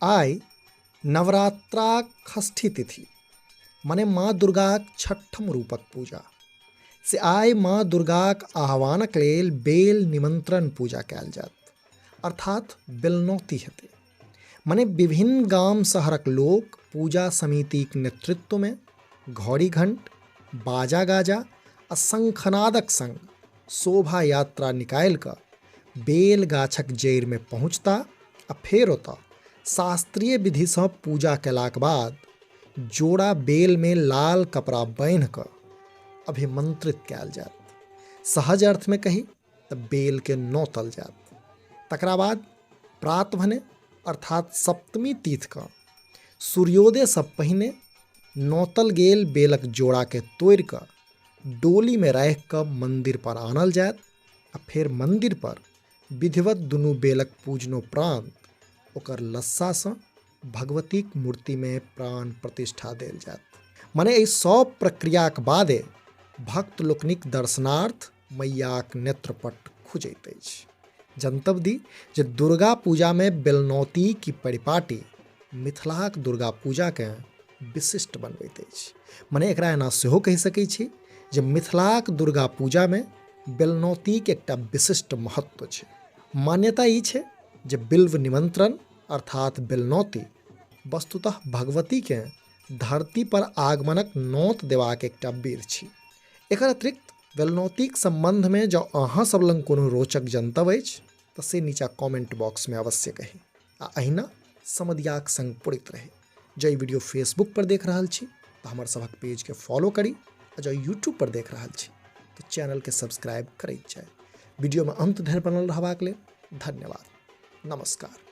आइ नवरात्राक षष्ठी तिथि मने माँ दुर्गाक छठम रूपक पूजा से आइ माँ दुर्गाक आह्वानक लेल बेल निमंत्रण पूजा कयल जायत, अर्थात बेलनौती हेतै। मने विभिन्न गाम शहरक लोक पूजा समितिक नेतृत्वमे घड़ी घंट, बाजा गाजा आ शंखनादक संग शोभा यात्रा निकालि कऽ बेल गाछक जड़िमे पहुँचता आ फेर ओतऽ शास्त्रीय विधिसँ पूजा कयलाक बाद जोड़ा बेलमे लाल कपड़ा बान्हि कऽ अभिमंत्रित कयल जायत। सहज अर्थमे कही तऽ बेलके नोतल जायत। तकरा बाद प्रात भने अर्थात सप्तमी तिथिके सूर्योदयसँ पहिने नोतल गेल बेलक जोड़ाके तोड़ि कऽ डोलीमे राखि कऽ मन्दिर पर आनल जायत आ फेर मन्दिर पर विधिवत दुनू बेलक पूजनोपरान्त ओकर लस्सासँ भगवतीक मूर्तिमे प्राण प्रतिष्ठा देल जायत। मने एहि सब प्रक्रियाक बादे भक्त लोकनिक दर्शनार्थ मैयाक नेत्रपट खुजैत अछि। जनतब दी जे दुर्गा पूजामे बेलनौती की परिपाटी मिथिलाक दुर्गा पूजाकेँ विशिष्ट बनबैत अछि। मने एकरा एना सेहो कहि सकै छी जे मिथिलाक दुर्गा पूजामे बेलनौतीक एकटा विशिष्ट महत्व छै। मान्यता ई छै जे बिल्व निमंत्रण अर्थात बेलनौती वस्तुतः भगवतीकेँ धरती पर आगमनक नोत देबाक एकटा बेर छी। एकर अतिरिक्त बेलनौतीक सम्बन्धमे जँ अहाँ सब लग कोनो रोचक जनतब अछि तऽ से नीचा कमेंट बॉक्समे अवश्य कही आ अहिना समदियाक संग पुरैत रही। जँ ई वीडियो फेसबुक पर देख रहल छी तऽ हमर सभक पेजके फॉलो करी आ जँ यूट्यूब पर देख रहल छी तऽ चैनलके सब्सक्राइब करैत जाय। वीडियोमे अंत धरि बनल रहबाक लेल धन्यवाद। नमस्कार।